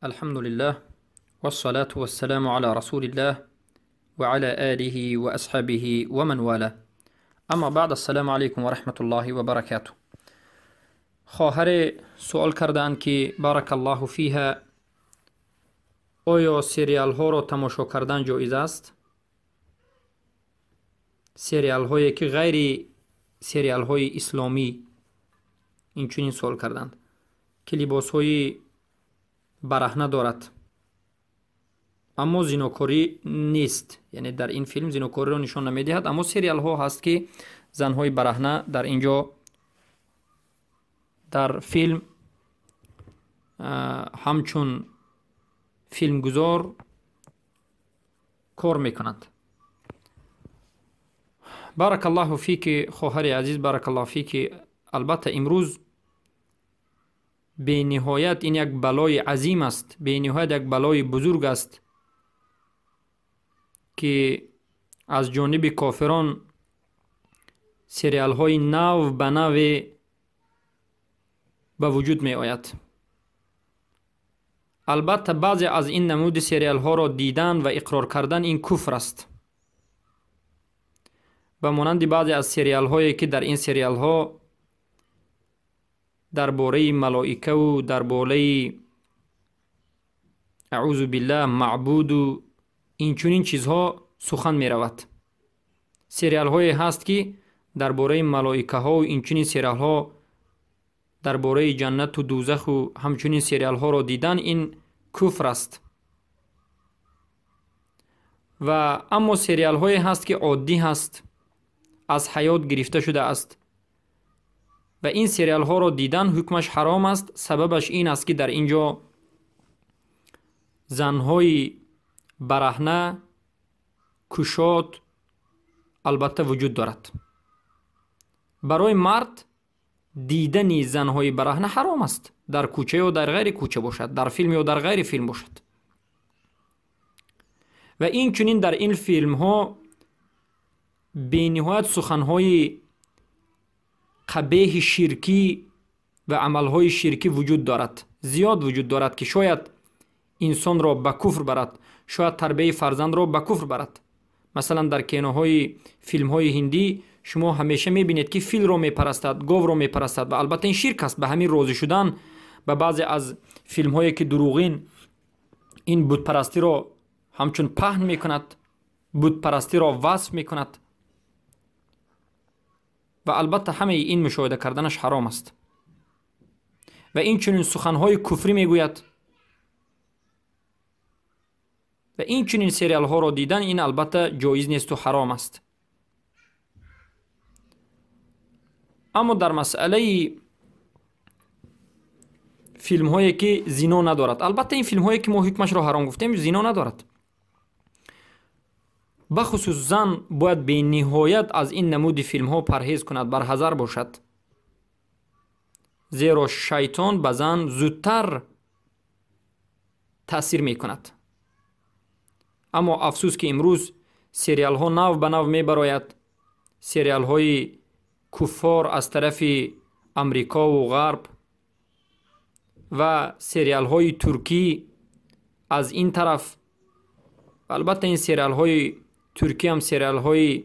الحمد لله والصلاة والسلام على رسول الله وعلى آله وأصحابه ومن والاه. اما بعد، السلام علیکم و رحمت الله و برکاته. خواهر سوال کردند که بارک الله فیها، آیا سریال ها را تماشا کردن جایز است؟ سریال هایی که غیر سریال های اسلامی، این چنین سوال کردند که لباس های برهنه دارد اما زیناکاری نیست، یعنی در این فیلم زیناکاری را نشان نمیدهد، اما سریال ها هست که زنهای برهنه در اینجا در فیلم همچون فیلمگذار کار میکنند. بارک الله فیک خواهر عزیز، بارک الله فیک. البته امروز به نهایت این یک بلای عظیم است، به نهایت یک بلای بزرگ است که از جانب کافران سریال های نو به نو به وجود می آید. البته بعضی از این نمود سریال ها را دیدن و اقرار کردن این کفر است، به مانند بعضی از سریال هایی که در این سریال ها درباره ملائکه و درباره اعوذ بالله معبود و این چنین چیزها سخن می رود. سریال های هست که درباره ملائکه ها و این چنین سریال ها، درباره جنت و دوزخ و همچنین سریال ها را دیدن این کفر است. و اما سریال های هست که عادی هست، از حیات گرفته شده است و این سریال ها را دیدن حکمش حرام است. سببش این است که در اینجا زنهای برهنه کشاد البته وجود دارد. برای مرد دیدن زنهای برهنه حرام است، در کوچه یا در غیر کوچه باشد، در فیلم یا در غیر فیلم باشد. و این چنین در این فیلم ها به نهایت سخنهای قبیح شرکی و عملهای شرکی وجود دارد، زیاد وجود دارد که شاید انسان را به کفر برد، شاید تربیه فرزند را به کفر برد. مثلا در کینوهای فیلم های هندی شما همیشه میبینید که فیل را میپرستد، گاو را میپرستد و البته این شرک است. به همین راضی شدن به بعضی از فیلم هایی که دروغین این بت پرستی را همچون پهن میکند، بت پرستی را وصف میکند و البته همه این مشاهده کردنش حرام است. و این چنین سخنهای کفری میگوید و این چنین سریال ها را دیدن این البته جایز نیست و حرام است. اما در مسئله فیلم هایی که زینا ندارد، البته این فیلم هایی که ما حکمش را حرام گفتیم زینا ندارد، بخصوص زن باید به نهایت از این نمود فیلم ها پرهیز کند، برحذر باشد، زیرا شیطان به زن زودتر تاثیر می کند. اما افسوس که امروز سریال ها نو به نو می براید، سریال های کفار از طرف امریکا و غرب و سریال های ترکی از این طرف. البته این سریال های ترکی هم سریال های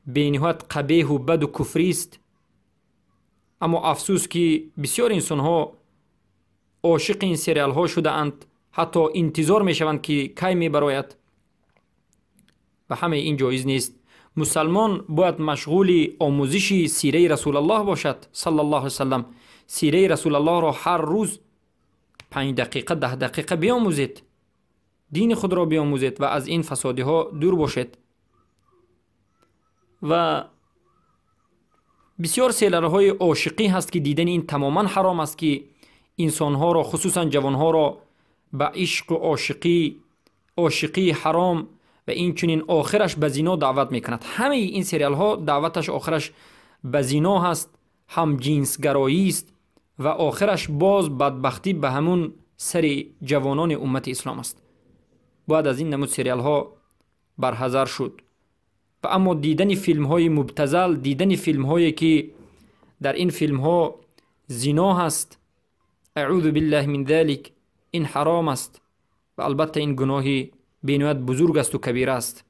بینهایت قبیح و بد و کفری است، اما افسوس که بسیار انسان ها عاشق این سریال ها شده اند، حتی انتظار می شوند که کی می براید و همه این جایز نیست. مسلمان باید مشغول آموزش سیره رسول الله باشد صلی الله علیه وسلم. سیره رسول الله را هر روز 5 دقیقه 10 دقیقه بیاموزید، دین خود را بیاموزید و از این فسادی ها دور باشید. و بسیار سریال های عاشقی هست که دیدن این تماما حرام است که انسان ها را، خصوصا جوان ها را به عشق و عاشقی حرام و این چنین آخرش به زینا دعوت میکند. همه این سریال ها دعوتش آخرش به زینا هست، هم جنسگرایی است و آخرش باز بدبختی به همون سر جوانان امت اسلام است. باید از این نمود سریال ها برحذر شد. و اما دیدن فیلم های مبتذل، دیدن فیلم هایی که در این فیلم ها زینا هست، اعوذ بالله من ذلک، Ин ҳаром аст ва албатта ин гуноҳи бениҳоят бузург асту кабира аст.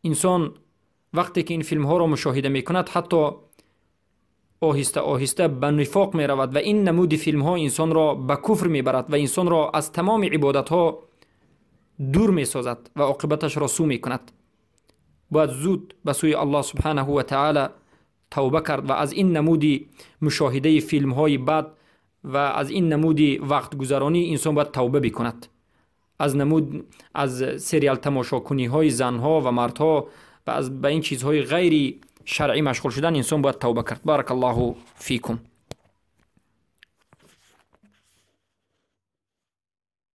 Инсон вақте ки ин филмҳоро мушоҳида мекунад, ҳатто оҳиста оҳиста ба нифоқ меравад ва ин намуди филмҳо инсонро ба куфр мебарад ва инсонро аз тамоми ибодатҳо дур месозад ва оқибаташро сӯ мекунад. Бояд зуд ба сӯи Аллоҳ субҳанаҳу ва таъала тавба кард ва аз ин намуди мушоҳидаи филмҳои бад ва аз ин намуди вақтгузаронӣ инсон бояд тавба бикунад. Аз намуд аз сериал тамошокуниҳои занҳо ва мардҳо ва аз ба ин чизҳои ғайри шаръӣ машғул шудан инсон бояд тавба кард. Баракаллоҳу фикум.